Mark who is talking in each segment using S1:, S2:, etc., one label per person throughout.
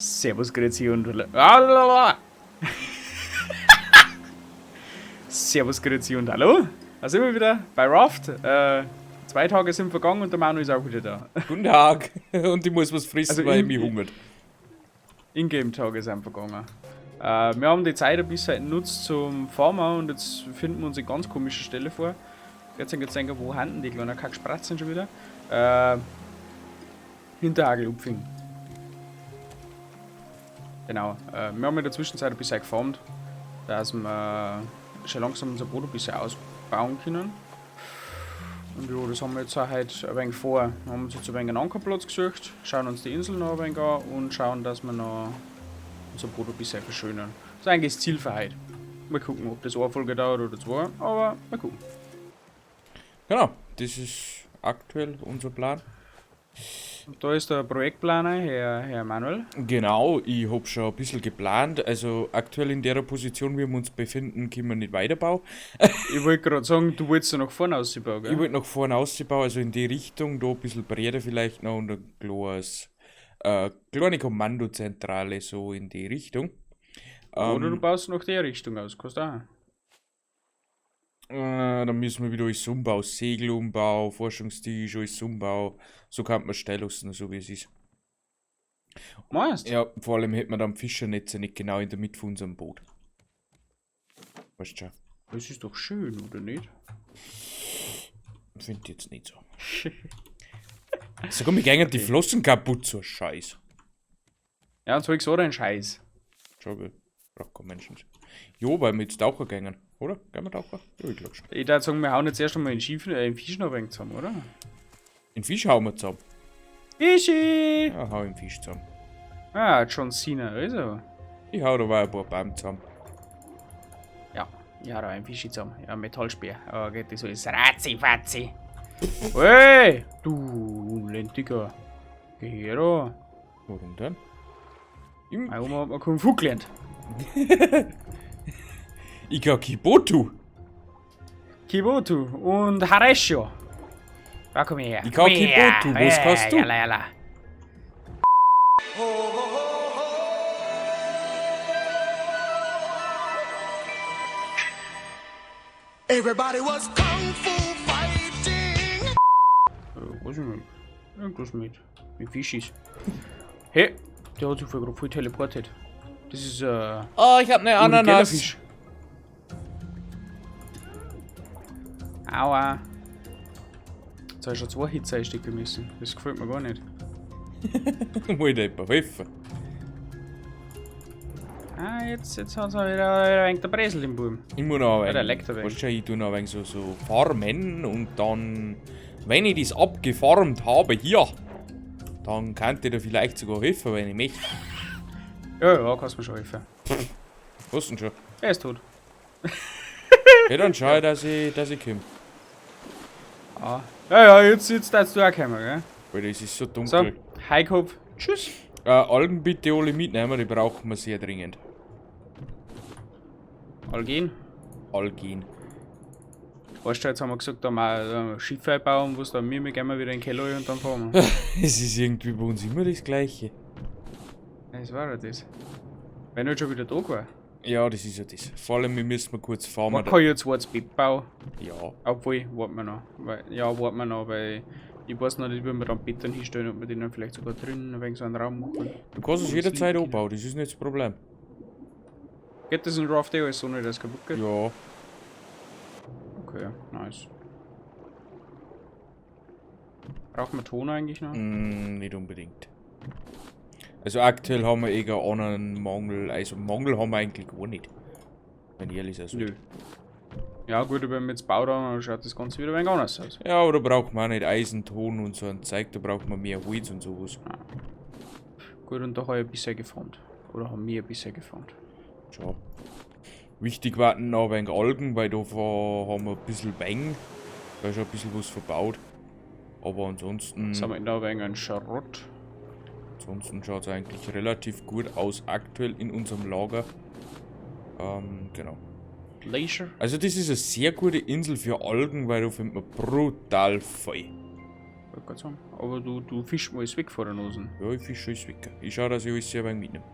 S1: Servus, Grüezi und Servus, Grüezi und Hallo. Da sind wir wieder bei Raft. 2 Tage sind vergangen und der Manu ist auch wieder da.
S2: Guten Tag. Und ich muss was fressen,
S1: Also
S2: weil ich mich hungert.
S1: Ingame-Tage sind vergangen. Wir haben die Zeit ein bisschen genutzt zum Farmen und jetzt finden wir uns eine ganz komische Stelle vor. Jetzt sind jetzt denken, wo handen die kleinen Kackspratzen schon wieder? Hinter Hagelupfing. Genau. Wir haben in der Zwischenzeit ein bisschen gefarmt, dass wir schon langsam unser Boot ein bisschen ausbauen können. Und ja, das haben wir jetzt auch heute ein wenig vor. Wir haben uns jetzt ein wenig einen Ankerplatz gesucht, schauen uns die Insel noch ein wenig an und schauen, dass wir noch unser Boot ein bisschen verschönern. Das ist eigentlich das Ziel für heute. Mal gucken, ob das eine Folge dauert oder zwei, aber mal gucken.
S2: Genau, das ist aktuell unser Plan.
S1: Und da ist der Projektplaner, Herr Manuel.
S2: Genau, ich hab schon ein bisschen geplant. Also aktuell in der Position, wie wir uns befinden, können wir nicht weiterbauen.
S1: Ich wollte gerade sagen, du wolltest ja nach vorne ausbauen, gell?
S2: Ich wollte nach vorne ausbauen, also in die Richtung, da ein bisschen breiter vielleicht noch und ein kleine Kommandozentrale so in die Richtung.
S1: Oder du baust nach der Richtung aus, kannst du auch.
S2: Dann müssen wir wieder alles umbauen, Segelumbau, Forschungstisch, alles umbau. So kann man stehen lassen, so wie es ist.
S1: Meinst?
S2: Ja, vor allem hätten wir dann Fischernetze nicht genau in der Mitte von unserem Boot. Weißt du schon.
S1: Das ist doch schön, oder nicht?
S2: Finde ich jetzt nicht so. Sogar mir gehen die Flossen kaputt, so ein Scheiß.
S1: Ja, und so einen Scheiß.
S2: Schau, gell. Braucht kein Menschen. Jo, weil wir jetzt tauchen gehen, oder? Gehen wir tauchen? Ja, ich glaub schon.
S1: Ich würde sagen, wir hauen jetzt erst einmal den Fisch noch ein wenig zusammen, oder?
S2: Den Fisch hauen wir zusammen.
S1: Fischi!
S2: Ja, hau den Fisch zusammen.
S1: Ah, John Cena, also.
S2: Ich hau da mal ein paar Bäume zusammen.
S1: Ja, ich hau da einen Fischi zusammen. Ja, Metallspeer. Aber geht das alles ratzi-fatzi. Hey! Du Unlentiger. Geh her da.
S2: Warum denn?
S1: Meine Oma hat mir Kung Fu gelernt.
S2: Ich kann Kibotu.
S1: Kibotu und Haresho. Da komm her.
S2: Ich kann
S1: Komm her.
S2: Kibotu, was kannst du?
S1: Jalla, jalla.
S3: Everybody was kung fu fighting.
S1: Weiß ich nicht. Irgendwas mit Fischis. Hey, der hat sich voll gerade voll teleportet. Das ist
S2: Oh, ich hab ne
S1: ein
S2: Ananas.
S1: Fisch. Aua. Jetzt hab ich schon 2 Hits einstecken müssen. Das gefällt mir gar nicht.
S2: Muss ich da etwa helfen?
S1: Ah, jetzt hat er wieder ein wenig der Bresel im Buben.
S2: Ich muss noch ein
S1: Ja, der
S2: wenig,
S1: leckt ein wenig.
S2: weißt du, ich tu noch ein wenig so farmen und dann, wenn ich das abgefarmt habe hier, dann kann ich dir vielleicht sogar helfen, wenn ich möchte.
S1: Ja, ja, kannst mir schon helfen.
S2: Was denn schon?
S1: Er ist tot.
S2: Ja, dann schau ich, dass ich komme.
S1: Ah. Ja, ja, jetzt darfst du auch kommen, gell?
S2: Weil das ist so
S1: So,
S2: dunkel.
S1: Heikopf. Tschüss.
S2: Algen bitte alle mitnehmen, die brauchen wir sehr dringend.
S1: Algen?
S2: Algen.
S1: Weißt du, jetzt haben wir gesagt, da mal ein Schiff einbauen, wo es dann wir gehen wir wieder in den Keller und dann fahren wir.
S2: Es ist irgendwie bei uns immer das Gleiche.
S1: Das war ja das. Wenn ich schon wieder da war.
S2: Ja, das ist ja das. Vor allem, wir müssen mal kurz fahren.
S1: Man kann ja zwar das Bett bauen.
S2: Ja.
S1: Obwohl, warten wir noch. Weil, ja, warten wir noch, weil ich weiß noch nicht, wie wir dann Betten hinstellen, ob wir den dann vielleicht sogar drinnen ein wenig so einen Raum machen.
S2: Du kannst es
S1: Wo es
S2: jederzeit
S1: liegt.
S2: anbauen, das ist nicht das Problem.
S1: Geht das in Raft eh alles ohne, dass es kaputt geht?
S2: Ja.
S1: Okay, nice. Brauchen wir Ton eigentlich noch?
S2: Nicht unbedingt. Also aktuell haben wir eh gar einen Mangel, also Mangel haben wir eigentlich gar nicht. Wenn ich ehrlich sein soll.
S1: Nö. Ja gut, aber wenn wir jetzt bauen, dann schaut das Ganze wieder ein wenig anders aus.
S2: Ja, aber da braucht man auch nicht Eisen, Ton und so ein Zeug, da braucht man mehr Holz und sowas.
S1: Ah. Gut, und da habe ich ein bisschen gefarmt. Oder haben wir ein bisschen gefarmt.
S2: Tja. Wichtig warten noch ein wenig Algen, weil da haben wir ein bisschen Wein. Da ist schon ein bisschen was verbaut. Aber ansonsten.
S1: Jetzt haben wir da ein wenig einen Schrott.
S2: Ansonsten schaut's eigentlich relativ gut aus aktuell in unserem Lager. Genau.
S1: Leisure.
S2: Also das ist eine sehr gute Insel für Algen, weil da findet man brutal viel.
S1: Wollte grad sagen. Aber du fischst mal alles weg vor der Nase.
S2: Ja, ich fisch alles weg. Ich schau, dass ich alles selber mitnehme.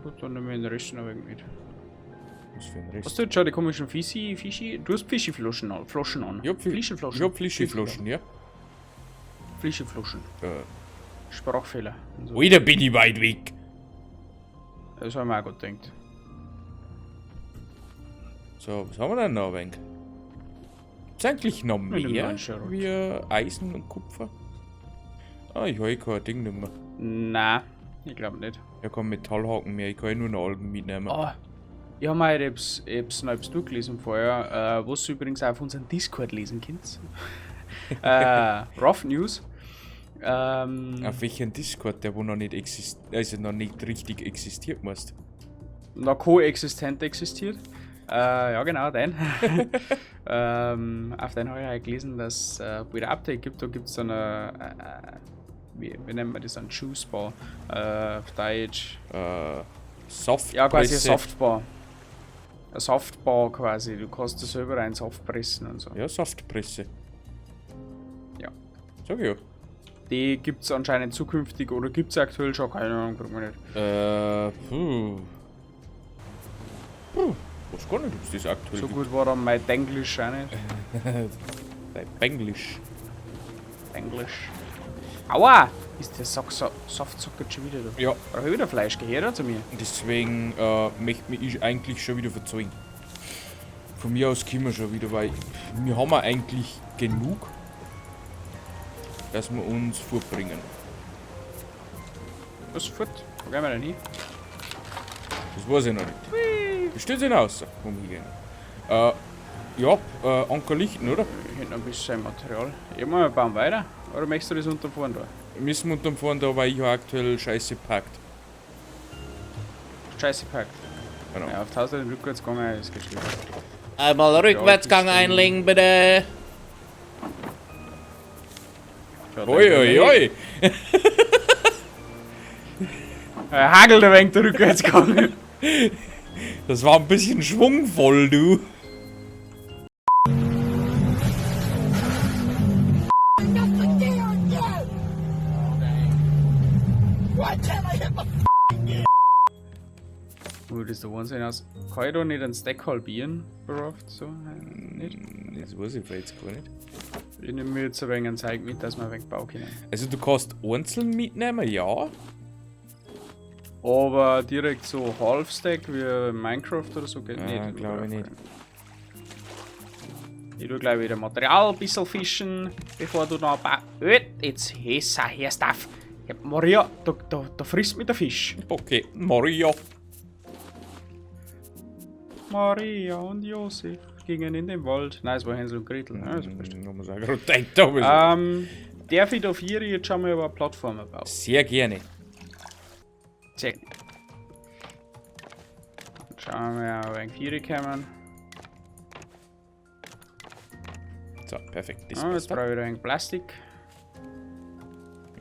S1: Gut, dann nehmen wir den Rest noch ein wenig mit.
S2: Was für ein Rest.
S1: Hast du jetzt schon die komischen Fischi, Fischi? Du hast Fischi-Flaschen an. Flaschen an.
S2: Ich hab
S1: Flischenflaschen.
S2: Ich hab Flischiflaschen, ja.
S1: Flischenflaschen. Sprachfehler. Und so.
S2: Alter, bin ich weit weg.
S1: Das haben wir auch gut gedacht.
S2: So, was haben wir denn noch ein wenig? Gibt's eigentlich noch
S1: Mit dem
S2: mehr
S1: neuen Sherlock.
S2: wie Eisen und Kupfer? Ah, ich habe eh kein Ding nicht mehr.
S1: Nein, ich glaube nicht.
S2: Ich hab keinen Metallhaken mehr, ich kann eh nur noch Algen mitnehmen.
S1: Oh, ich habe mir heute etwas noch etwas durchgelesen vorher, was du übrigens auch auf unserem Discord lesen könnt. Rough News.
S2: Auf welchen Discord, der wo noch nicht existiert, also noch nicht richtig existiert, musst.
S1: Noch koexistent existiert. Ja, genau, dein. Auf den habe ich auch gelesen, dass es bald ein Update gibt. Da gibt es dann wie nennt man das, ein Juice Bar. Auf Deutsch.
S2: Saftpresse.
S1: Ja, quasi eine Softbar. Eine Softbar quasi. Du kannst da selber einen Saft pressen und so.
S2: Ja, Saftpresse.
S1: Ja.
S2: Sag ich ja.
S1: Die gibt es anscheinend zukünftig oder gibt es aktuell schon, keine Ahnung, frag mich nicht.
S2: Puh. Puh, weiß gar nicht, ob es das aktuell
S1: So
S2: gibt.
S1: gut war dann mein Denglisch auch nicht.
S2: Dein Benglisch.
S1: Englisch. Aua! Ist der Saftsack jetzt schon wieder da?
S2: Ja.
S1: Brauche ich wieder Fleisch? Gehört er zu mir?
S2: Deswegen möchte mich ich eigentlich schon wieder verzeihen. Von mir aus können wir schon wieder, weil wir haben ja eigentlich genug, dass wir uns vorbringen.
S1: Was fort? Wo gehen wir denn hin?
S2: Das weiß ich noch nicht. Das steht sich aus, wo wir hingehen. Ja, Anker lichten, oder?
S1: Ich hätte noch ein bisschen Material. Ich mach mal bauen weiter. Oder möchtest du das unterfahren da?
S2: Müssen wir unterm Fahren da, weil ich habe aktuell Scheiße packt.
S1: Scheiße packt.
S2: Genau.
S1: Ja, auf 1000 den rückwärts gegangen ist geschrieben.
S4: Einmal Rückwärtsgang
S1: Ja,
S4: einlegen, bitte.
S1: Ja,
S2: Oi, oi, oi!
S1: Hagel der wenig der rückwärts gegangen.
S2: Das war ein bisschen schwungvoll, du.
S1: Wo das da Wahnsinn aus. Kann ich da nicht einen Stack halbieren? Berauft, so? Nicht?
S2: Das weiß ich vielleicht jetzt gar nicht.
S1: Ich nehme mir jetzt ein wenig ein Zeug mit, dass wir ein wenig bauen können.
S2: Also du kannst einzeln mitnehmen, ja.
S1: Aber direkt so Half-Stack wie Minecraft oder so geht
S2: Ah,
S1: nicht.
S2: glaub ich nicht.
S1: Ich tu gleich wieder Material ein bisschen fischen, bevor du noch ein paar. Jetzt hessa, hörst auf. Ja, Maria, da frisst mich der Fisch.
S2: Okay, Maria.
S1: Maria und Josef gingen in den Wald. Nein, es war Hänsel und Gretel. Ja, ist wurscht.
S2: Haben wir's auch gerade gedacht, aber
S1: Darf ich da vier jetzt schon mal über eine Plattform bauen?
S2: Sehr gerne.
S1: Sehr gerne. Dann schauen wir mal, ob wir vier kommen.
S2: So, perfekt. Das
S1: Ah, jetzt
S2: passt.
S1: brauche ich wieder ein Plastik.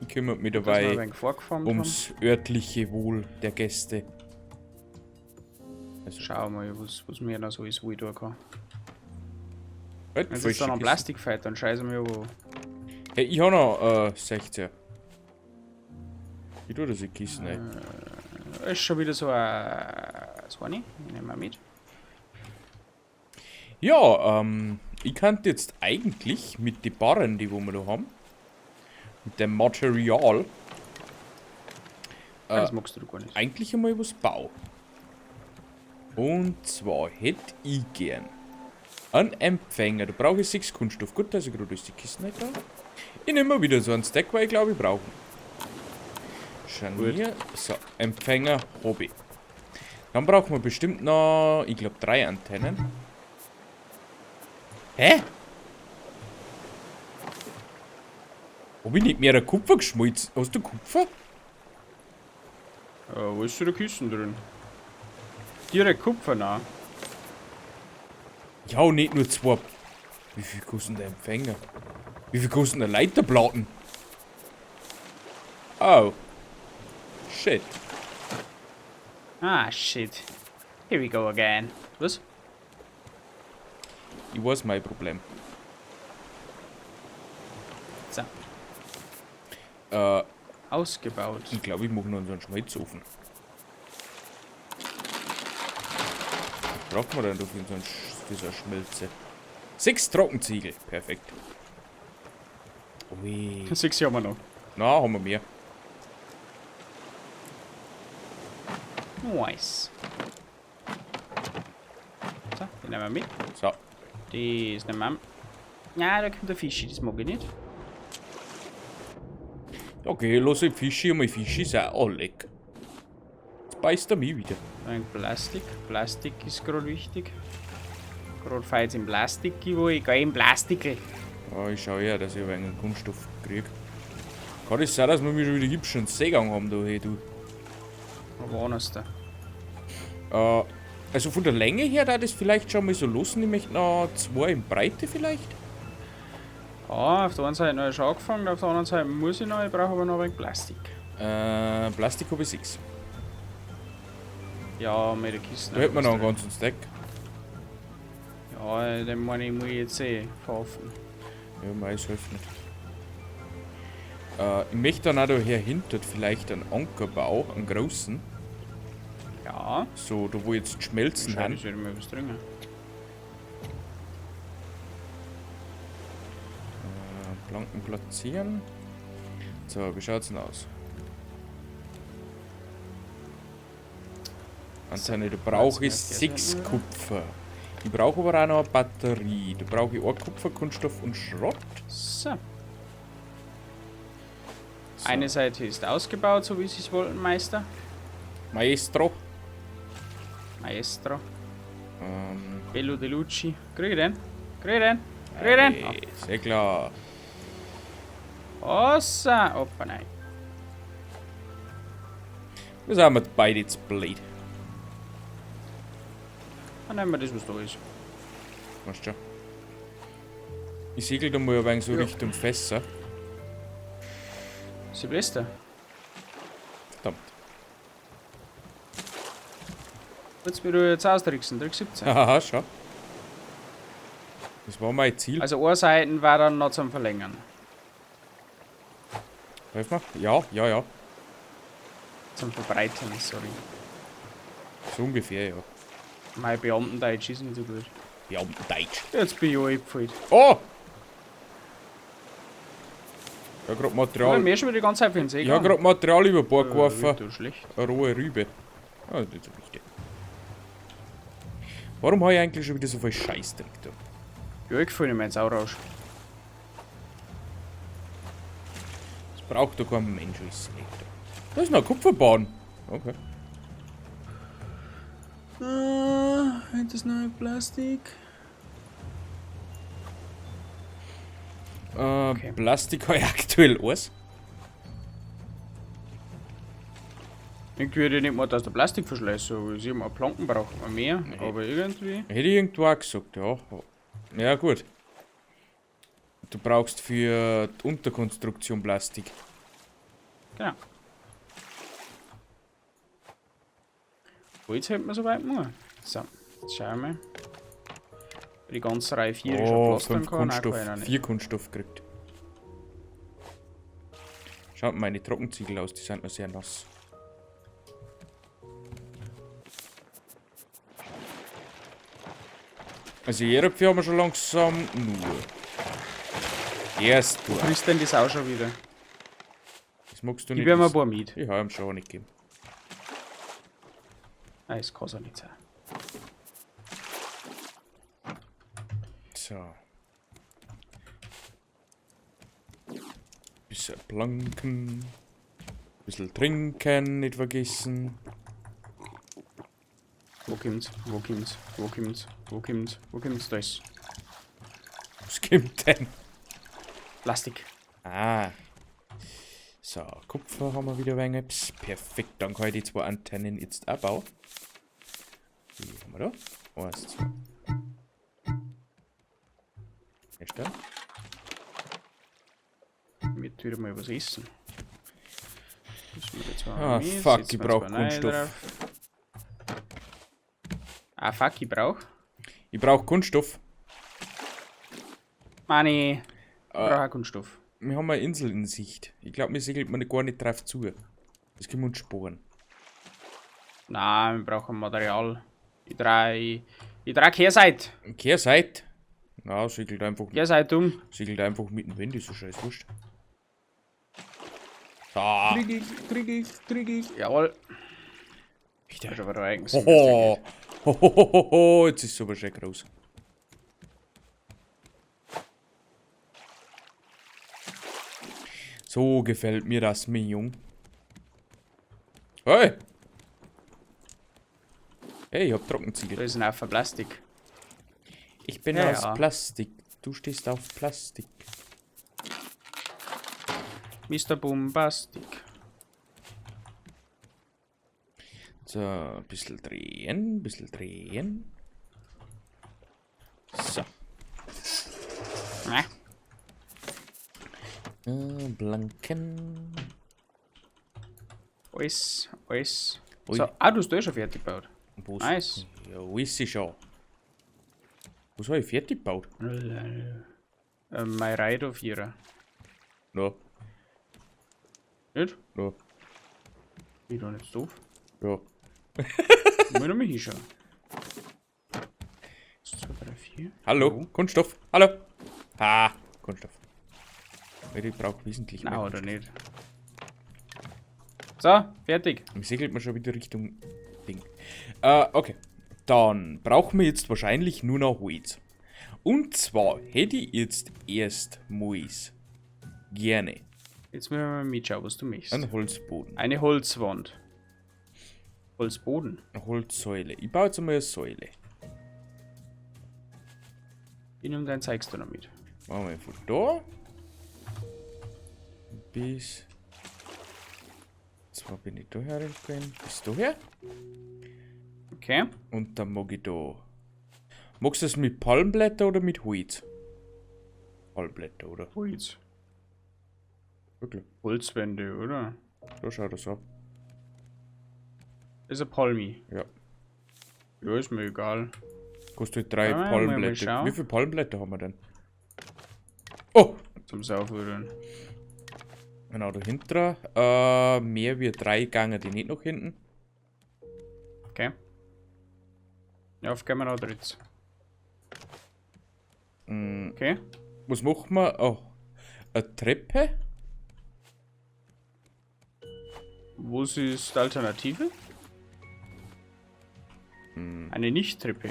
S2: Ich kümmere mich
S1: Dass wir ein
S2: dabei
S1: wenig vorgeformt haben.
S2: ums örtliche Wohl der Gäste. Also,
S1: Schauen wir mal, was mir noch so ist, wo ich tun kann.
S2: halt,
S1: Wenn es
S2: falsche
S1: jetzt dann am
S2: Kiste.
S1: Plastik fällt, dann scheiße mir wo.
S2: Hey, ich habe noch 16. Ich tue das in die Kisten rein.
S1: Ist schon wieder so ein. So eine. Ich nehme mal mit.
S2: Ja, ich könnte jetzt eigentlich mit den Barren, die wo wir da haben, mit dem Material,
S1: Das magst du doch gar nicht.
S2: eigentlich einmal was bauen. Und zwar hätte ich gern einen Empfänger. Da brauche ich 6 Kunststoff. Gut, dass ich gerade durch die Kisten nicht da. Ich nehme mal wieder so einen Stack, weil ich glaube, ich brauche ihn. Scharnier. So, Empfänger Hobby. Dann brauchen wir bestimmt noch, ich glaube, 3 Antennen. Hä? Hab ich nicht mehr Kupfer geschmolzen? Hast du Kupfer?
S1: Wo ist denn der Kisten drin? Direkt Kupfer, na.
S2: Ja, und nicht nur 2. Wie viel kosten der Empfänger? Wie viel kosten der Leiterplatten? Oh. Shit.
S1: Ah, shit. Here we go again. Was?
S2: Ich weiß mein Problem.
S1: Ausgebaut.
S2: Ich glaube, ich mache noch so einen Schmelzofen. Was braucht man denn da für so einen dieser Schmelze? 6 Trockenziegel. Perfekt. Ui.
S1: 6 haben wir noch.
S2: Na, haben wir mehr.
S1: Nice. So, den nehmen wir mit.
S2: So.
S1: Das nehmen wir mit. Ja, da kommt der Fischi, das mag ich nicht.
S2: Okay, los, ich Fischi und mein Fischi ist auch leck. Jetzt beißt er mich wieder.
S1: Ein Plastik. Plastik ist gerade wichtig. Gerade fällt im Plastik, wo ich gehe im Plastikl.
S2: Ja, ich schau ja, dass ich ein wenig Kunststoff krieg. Kann es sein, dass wir mich schon wieder hübsch einen Seegang haben da, hey du?
S1: Wo war da?
S2: Also von der Länge her, da das vielleicht schon mal so los. Ich möchte noch 2 in Breite vielleicht.
S1: Ja, auf der einen Seite habe ich schon angefangen, auf der anderen Seite muss ich noch, ich brauche aber noch ein wenig Plastik.
S2: Plastik habe ich 6.
S1: Ja, mit der Kiste.
S2: Da hätten wir noch einen ganzen Stack.
S1: Ja, den meine ich, muss ich jetzt eh verhaften.
S2: Ja, meins hilft nicht. Ich möchte dann auch da hier hinten vielleicht einen Ankerbau, einen großen.
S1: Ja.
S2: So, da wo jetzt schmelzen
S1: Schau,
S2: haben.
S1: das würde mir was drin.
S2: Planken platzieren. So, wie schaut's denn aus? Antenne, da brauche ich 6 Kupfer. Ich brauche aber auch noch eine Batterie. Da brauche ich auch Kupfer, Kunststoff und Schrott.
S1: So.
S2: So.
S1: Eine Seite ist ausgebaut, so wie sie es wollten, Meister.
S2: Maestro.
S1: Maestro. Bello de Lucci. Krieg ich den? Krieg ich den? Krieg ich den?
S2: Hey, sehr klar.
S1: Ossa. Opa, nein.
S2: Das haben wir beide jetzt blöd.
S1: Dann nehmen wir das, was da ist.
S2: Weißt du schon. Ich segel da mal ein wenig so
S1: Ja.
S2: Richtung Fässer.
S1: Silvester.
S2: Verdammt.
S1: Jetzt will du jetzt austricksen, drück 17.
S2: Haha, schau. Das war mein Ziel.
S1: Also eine Seite war dann noch zum Verlängern.
S2: Helf mal. Ja, ja, ja.
S1: Zum Verbreiten, sorry.
S2: So ungefähr, ja.
S1: Mein Beamtendeutsch ist nicht so gut.
S2: Beamtendeutsch.
S1: Jetzt bin ich angefallen.
S2: Oh! Ich hab grad Material.
S1: Ich hab mir schon wieder die ganze Zeit für den See
S2: Ich hab
S1: gegangen.
S2: grad Material über Bord geworfen.
S1: Du schlecht.
S2: Eine rohe Rübe. Ah, das ist so wichtig. Warum hab ich eigentlich schon wieder so viel Scheißdreck da?
S1: Ja, ich fühle mich jetzt auch raus.
S2: Das braucht doch kein Mensch, ist nicht. Da ist noch ein Kupferbahn. Okay.
S1: Ah, das neue Plastik. Okay.
S2: Plastik habe ich aktuell alles.
S1: Irgendwie hätte ich nicht mal, dass der Plastikverschleiß so ist. Ich hab Planken braucht man mehr,
S2: Nee.
S1: aber irgendwie.
S2: Hätte ich irgendwo auch gesagt, ja. Ja, gut. Du brauchst für die Unterkonstruktion Plastik.
S1: Genau. Holz hätten wir soweit mal. So, jetzt schauen wir mal. Die ganze Reihe 4 ist schon
S2: Oh,
S1: pflastern
S2: 5
S1: kann. Nein,
S2: Kunststoff,
S1: kann ich noch nicht.
S2: 4 Kunststoff gekriegt. Schaut meine Trockenziegel aus, die sind noch sehr nass. Also Erdäpfel haben wir schon langsam nur. Erst du.
S1: Frisst denn die Sau schon wieder?
S2: Das magst du
S1: Ich
S2: nicht.
S1: werde mir ein
S2: wissen.
S1: paar mit.
S2: Ich habe ihm schon nicht gegeben.
S1: Nein, das kann so nicht sein.
S2: So. Bisschen planken. Bisschen trinken, nicht vergessen.
S1: Wo kommt's? Wo kommt's? Wo kommt's? Wo kommt's? Wo kommt's? Da ist
S2: Was kommt denn?
S1: Plastik.
S2: Ah. So, Kupfer haben wir wieder ein wenig. Psst, perfekt, dann kann ich die 2 Antennen jetzt auch bauen. Die haben wir da. 1, 2. Herstellen.
S1: Mit wieder mal was essen. Das wird jetzt mal
S2: Ah,
S1: mit,
S2: fuck,
S1: setzen
S2: ich
S1: wir
S2: brauch
S1: zwei neue
S2: Kunststoff.
S1: drauf. Ah, fuck, ich brauch.
S2: Ich brauch Kunststoff.
S1: Mani, ich brauch auch Kunststoff.
S2: Wir haben eine Insel in Sicht. Ich glaube, wir segelt man gar nicht drauf zu. Das können wir uns sparen.
S1: Nein, wir brauchen Material. Ich dreh. Ich dreh Kehrseite.
S2: Kehrseite. Na, segelt einfach,
S1: Kehrseite um.
S2: segelt einfach mit dem Wind, ist so scheiß wurscht. So.
S1: Krieg ich, krieg ich, krieg ich. Jawohl.
S2: Wieder.
S1: Ist aber da eigentlich.
S2: Hoho. Hohohoho, jetzt ist es aber schön groß. So gefällt mir das, mein Jung. Hey! Hey, ich hab Trockenziegel.
S1: Da ist ein Haufen Plastik.
S2: Ich bin
S1: Ja,
S2: aus
S1: ja.
S2: Plastik. Du stehst auf Plastik.
S1: Mr. Bombastic.
S2: So, ein bisschen drehen, ein bisschen drehen. So.
S1: Ne?
S2: Blanken.
S1: Alles, alles.
S2: Ui.
S1: So, ah, du hast eh schon fertig gebaut.
S2: Was?
S1: Nice.
S2: Ja, ist sie schon. Was habe ich fertig gebaut?
S1: Mein Ride auf ihrer.
S2: No,
S1: Nicht?
S2: no,
S1: Ich doch nicht doof.
S2: ja.
S1: Ich muss noch mal hinschauen. 1, 2, 3, 4.
S2: Hallo, Kunststoff. Hallo. Ha, Kunststoff. Ich brauche wesentlich
S1: Nein,
S2: mehr.
S1: oder nicht. So, fertig.
S2: Dann segelt man schon wieder Richtung Ding. Okay. Dann brauchen wir jetzt wahrscheinlich nur noch Holz. Und zwar hätte ich jetzt erstmals gerne
S1: Jetzt müssen wir mal mitschauen, was du möchtest.
S2: einen Holzboden.
S1: Eine Holzwand. Holzboden.
S2: Eine Holzsäule. Ich baue jetzt einmal eine Säule.
S1: Ich nehme dein zeigst du noch mit.
S2: Machen wir von da bis. Zwar bin ich da hergegangen. Bis daher.
S1: Okay.
S2: Und dann mag ich da. Magst du das mit Palmblätter oder mit Holz? Palmblätter, oder?
S1: Holz.
S2: Wirklich.
S1: Holzwände, oder?
S2: Da schaut das ab.
S1: Ist ein Palmi.
S2: Ja.
S1: Ja, ist mir egal.
S2: Kostet drei
S1: Ja, mal
S2: Palmblätter.
S1: schauen.
S2: Wie viele Palmblätter haben wir denn? Oh!
S1: Zum Sauführen.
S2: Genau, dahinter. Mehr wie drei gangen die nicht nach hinten.
S1: Okay. Ja, auf gehen wir noch drittens. Okay.
S2: Was machen wir? Oh, eine Treppe?
S1: Was ist die Alternative? Eine Nicht-Treppe.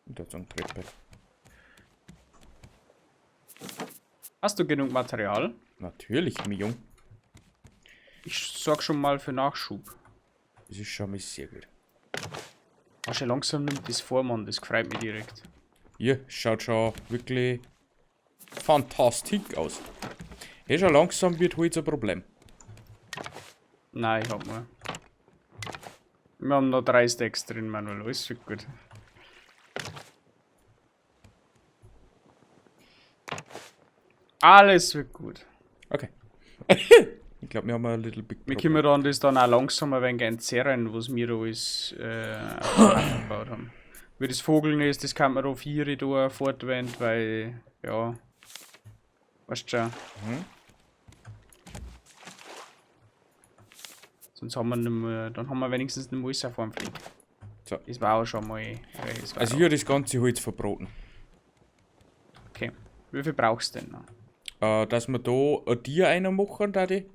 S2: Da ist eine Treppe.
S1: Hast du genug Material?
S2: Natürlich, mein Jung.
S1: Ich sorg schon mal für Nachschub.
S2: Das ist schon mal sehr gut.
S1: Ach, schon langsam nimmt das vor, Mann. Das freut mich direkt.
S2: Hier, schaut schon wirklich fantastisch aus. Hey, schon langsam wird Holz ein Problem.
S1: Nein, ich hab mal. Wir haben noch 3 Stacks drin, Manuel. Alles wird gut. Alles wird gut.
S2: Okay. Ich glaube, wir haben ein little big
S1: Wir
S2: problem.
S1: können dann das dann auch langsam ein wenig entzerren, was wir da alles gebaut haben. Wie das Vogelnest, das kann man da 4 da fortwenden, weil, ja, weißt du schon. Sonst haben wir nicht mehr, dann haben wir wenigstens nicht mehr alles auf einem Fleck.
S2: So.
S1: Das war auch schon mal. Das war
S2: Also
S1: auch.
S2: hier das ganze Holz verbraten.
S1: Okay. Wie viel brauchst du denn noch?
S2: Dass wir da ein Tier einer machen, da die.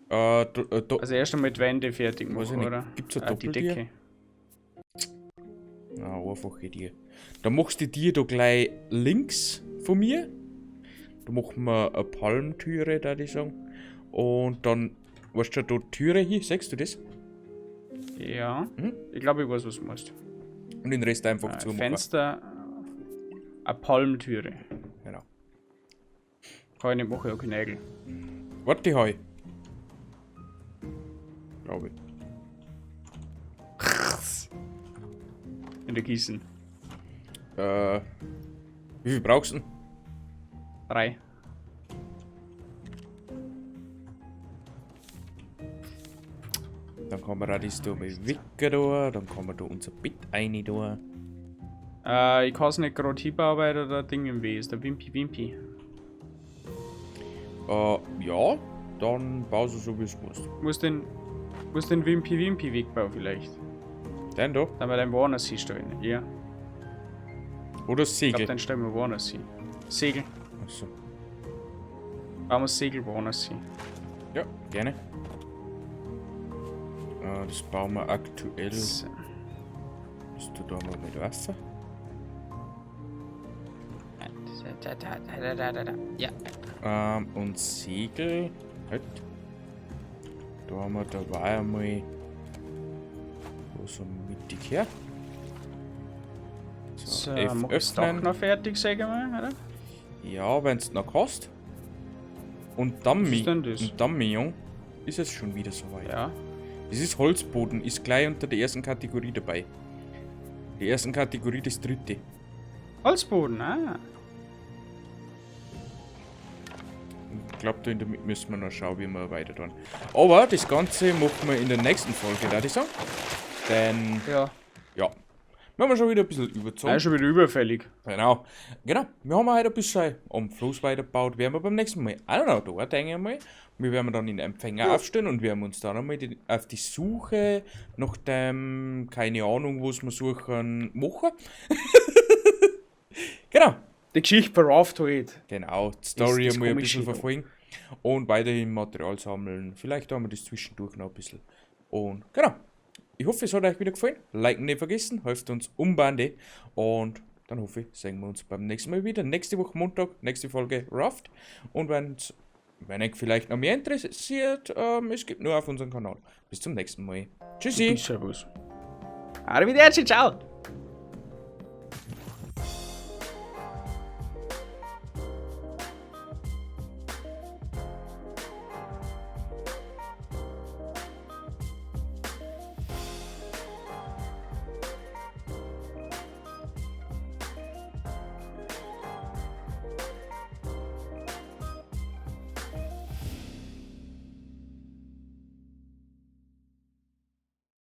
S2: Da,
S1: Also erst einmal die Wände fertig
S2: Weiß ich
S1: machen,
S2: nicht.
S1: oder?
S2: Gibt's ein
S1: Die
S2: Doppeltier?
S1: Decke.
S2: Na, einfache Tier. Da machst du die Tier da gleich links von mir. Da machen wir eine Palmtüre, da die sagen. Und dann, weißt du, da Türe hier, siehst du das?
S1: Ja.
S2: Mhm.
S1: Ich glaube, ich weiß, was du meinst.
S2: Und den Rest einfach zumachen.
S1: Fenster, eine Palmtüre.
S2: Genau.
S1: Kann ich nicht machen, ich hab keine Nägel.
S2: Warte, die hab ich. Glaube ich.
S1: In der Gießen.
S2: Wie viel brauchst du denn?
S1: 3.
S2: Dann kann man auch das da mal wecken da, dann kann man da unser Bett rein da.
S1: Ich kann es nicht gerade hinbauen, weil da der Ding im Weg ist, der Wimpi Wimpi.
S2: Ja, dann baust du so, wie es musst.
S1: Muss den Wimpy Wimpy Wegbau vielleicht.
S2: Den da.
S1: Dann wir den woanders hinstellen. Ja.
S2: Oder
S1: Ich
S2: Segel.
S1: glaube, den stellen wir woanders hin. Segel.
S2: Achso.
S1: Bauen wir Segel woanders hin.
S2: Ja, gerne. Das bauen wir aktuell.
S1: So.
S2: Bist du da mal mit Wasser?
S1: Da, da, da, da, da, da. Ja.
S2: Und Segel. Halt. Da haben wir dabei einmal. Wo so mittig her.
S1: So,
S2: F
S1: mach ich das Dach
S2: öffnen.
S1: noch fertig, sag ich mal, oder?
S2: Ja, wenn es noch hast. Und dann,
S1: Was ist denn das?
S2: und dann, mein Jung, ist es schon wieder soweit.
S1: Ja.
S2: Das ist Holzboden, ist gleich unter der ersten Kategorie dabei. Die ersten Kategorie, das dritte.
S1: Holzboden, ah.
S2: Ich glaube, da in der Mitte müssen wir noch schauen, wie wir weiter tun. Aber das Ganze machen wir in der nächsten Folge, würde ich sagen. Denn,
S1: Ja.
S2: ja, wir haben schon wieder ein bisschen überzogen.
S1: Ja, schon wieder überfällig.
S2: Genau. Genau. Wir haben heute ein bisschen am Fluss weitergebaut. Werden wir beim nächsten Mal auch noch da, denke ich mal. Wir werden dann den Empfänger aufstellen und werden uns dann einmal auf die Suche nach dem, keine Ahnung, was wir suchen, machen. Genau.
S1: Die Geschichte bei Raft halt.
S2: Genau, die Story
S1: Das- das
S2: einmal ein
S1: Komische
S2: bisschen
S1: da.
S2: verfolgen und weiterhin Material sammeln. Vielleicht haben wir das zwischendurch noch ein bisschen. Und genau. Ich hoffe, es hat euch wieder gefallen. Liken nicht vergessen, hilft uns um Bande. Und dann hoffe ich, sehen wir uns beim nächsten Mal wieder. Nächste Woche Montag, nächste Folge Raft. Und wenn euch vielleicht noch mehr interessiert, es gibt nur auf unserem Kanal. Bis zum nächsten Mal. Tschüssi.
S1: Servus. Arrivederci, ciao.